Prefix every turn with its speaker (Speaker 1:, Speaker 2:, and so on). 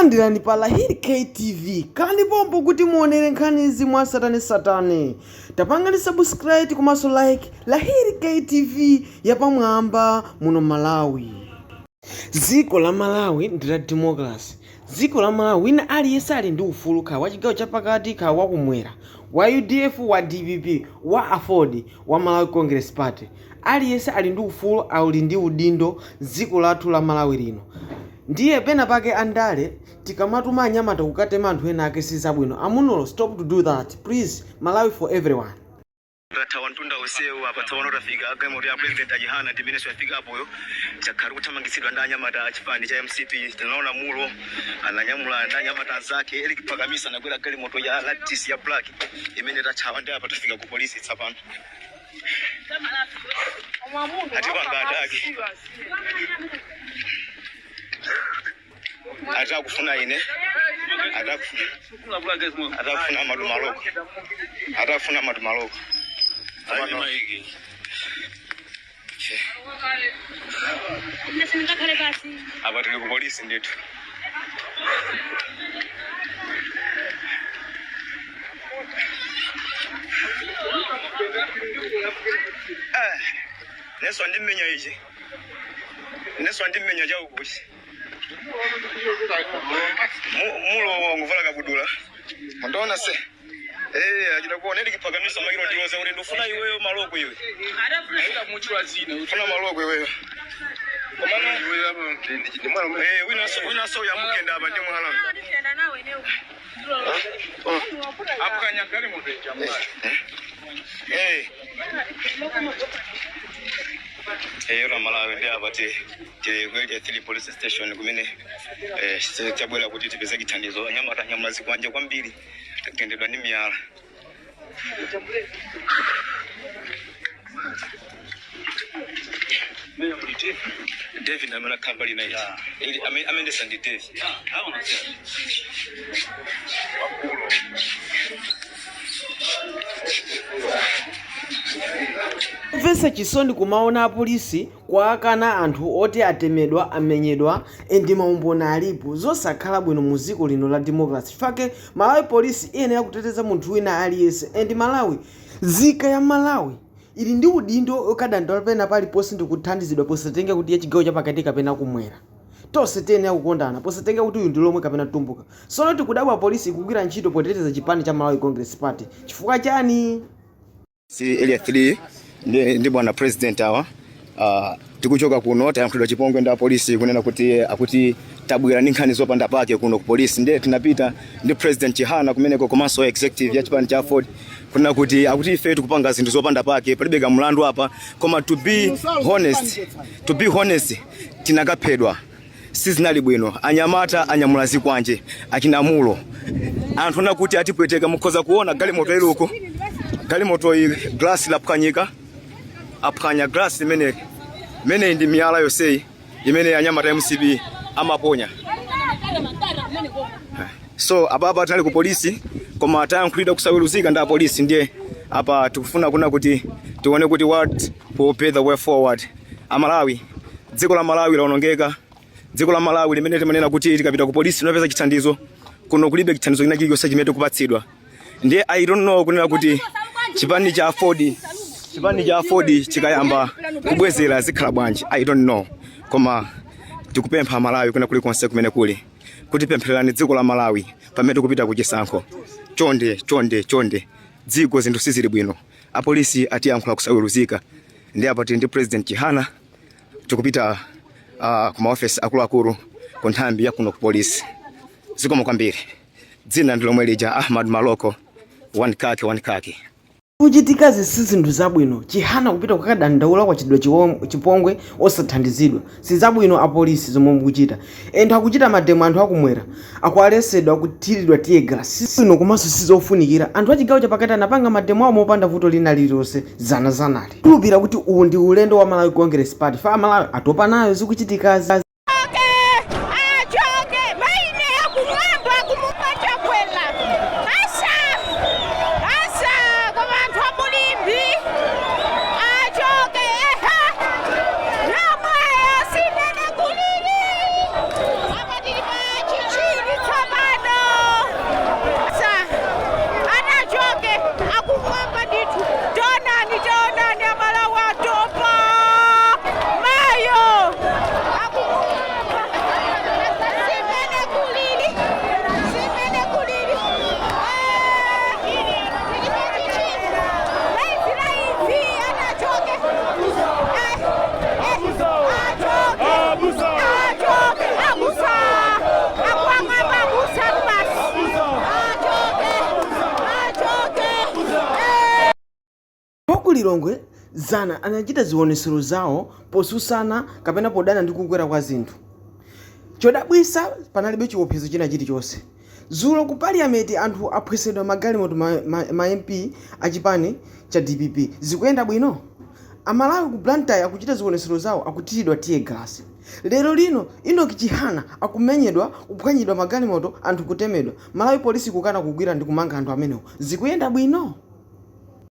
Speaker 1: Takulandirani pa Lahiri KTV. Khalani pompo kuti muonere nkhanizi mwatsatanetsatane. Tapangani subscribe komanso like Lahiri KTV yapamwamba muno Malawi. Dziko la Malawi ndi la democracy. Dziko la Malawi wina aliyense ali ndi ufulu kaya wa chigawo chapakati kaya wa kumwera, wa UDF, wa DPP, wa AFORD, wa Malawi Congress Party. Aliyense ali ndi ufulu ali ndi udindo m'dziko lathu la Malawi lino. Ndiye pena pake andale tikamatuma anyamata kukatema anthu ena ake sizabwino. A Munlo stop to do that please Malawi for everyone.
Speaker 2: Tathawa mtunda onsewu apa tsopano tafika galimoto ya president a Chihana ndi imenenso yafika apoyo. Takhala tikuthamangitsidwa ndi anyamata a chipani cha mcp. Tinaona Mulo ananyamula ndi anyamata anzake Eric Phakamisa anakwera galimoto ya Ractis ya black imene tathawa ndi apa tafika ku polisi tsopano. Atipanga attack. Atakufuna ine atakufuna Ahmad Maloko atakufuna Ahmad Maloko. Apa tili ku polisi ndithu. Eh, neso andimenya ichi neso andimenya chaukuchi Mulo wanguvala kabudula mandiona se. Eh, achita kuona Eric Phakamisa makiro ndiloza kuti ndifuna iweyo Maloko iwe. Funa Maloko iweyo. Komano eh wina so wina so yamukenda apa ndi mwala. Eh. Eh, ra Malawi ndi apa ti tili ku Area 3 police station kumene eh tabwera kuti tipeze chithandizo. Anyamata anyamula zikwanje kwambiri. Tagendedwa ndi miyala. David amene akhala mbali naye. Ili amene ndi David.
Speaker 1: Zomvetsa chisoni kumaona apolisi kuwakana anthu oti atemedwa, amenyedwa and maumboni alipo. Zosakhala bwino mu dziko lino la democracy chifukwa Malawi police iyenera kuteteza munthu wina aliyense and Malawi, nzika ya Malawi ili ndi udindo okadandaula pena paliponse ndikuthandizidwa posatengera kuti ya chigawo chapakati kapena kumwera. Tonse tiyenera kukondana posatengera kuti uyu ndi Lomwe kapena Mtumbuka. Sono tikudabwa police ikugwira ntchito poteteza chipani cha Malawi Congress Party chifukwa chani?
Speaker 2: Si Area 3 ndi bwana president awa. Tikuchoka kuno tayankhulidwa chipongwe ndi apolisi kunena kuti akuti tabwera ndi nkhani zopanda pake kuno ku polisi. Ndiye tinapita ndi president Chihana kumeneko komanso executive ya chipani cha AFORD kunena kuti akuti ife tikupanga zinthu zopanda pake, palibe kamlandu apa. Koma to be honest tinakaphedwa, sizinali bwino. Anyamata anyamula zikwanje achina Mulo, anthu anakuti atipweteka. Mukhoza kuona galimoto ili uko, galimoto iyi glass laphwanyika, aphwanya glass imene imeneyi ndi miyala yonseyi imene anyamata MCP amaponya. So apapa tinali ku polisi koma tayankhulidwa kusaweruzika ndi apolisi. Ndiye apa tikufuna kuna kuti tione kuti what will be the way forward. Amalawi, dziko la Malawi laonongeka. Dziko la Malawi limene timanena kuti tikapita ku polisi tinapeza chithandizo, kuno kulibe chithandizo china chilichonse chimene tikupatsidwa. Ndiye I don't know kunena kuti chipani cha AFORD chikayamba kubwezera zikhala bwanji. I don't know, koma tikupempha Malawi kuna kulikonse kumene kuli kuti pemphererani dziko la Malawi pamene tikupita ku chisankho. Chonde chonde chonde, dziko zinthu sizili bwino. Apolisi atiyankhula kusaweruzika. Ndi apa tili ndi president Chihana, tikupita ku maofesi akuluakulu ku nthambi ya kuno ku polisi. Zikomo kwambiri. Dzina ndi lomwe lija, Ahmad Maloko, one kake one kake.
Speaker 1: Kuchitikazi si zinthu zabwino. Chihana kupita kukadandaula kwachitidwa chipongwe osathandizidwa. Sizabwino apolisi zomwe mukuchita. Anthu akuchita mademo, anthu akumwera akualesedwa kuthiridwa tear gas. Sizabwino komanso sizofunikira. Anthu achigawo chapakati anapanga mademo awo mopanda vuto lina lililonse zanazanali. Khulupira kuti uwu ndi ulendo wa Malawi Congress Party fa Amalawi atopa nayo zikuchitikazi.
Speaker 3: Achoke maine yakumwamba kumupata kwela asa asa koma anthu amulimbi achoke eha namweyo sinene kulili apa tili pa Chichiri.
Speaker 1: Lilongwe zana anachita zionesero zawo posusana kapena podana ndi kukwera kwa zinthu. Chodabwisa, panalibe chiopsezo china chilichonse. Zulo ku parliament anthu aphwesedwa magalimoto, ma MP achipani cha DPP. Zikuyenda bwino? Amalawi ku Blantyre akuchita zionesero zawo, akuthiridwa tear gas. Lero lino Enoch Chihana akumenyedwa, kuphwanyidwa magalimoto, anthu kutemedwa. Malawi Polisi kukana kugwira ndi kumanga anthu amenewo. Zikuyenda bwino?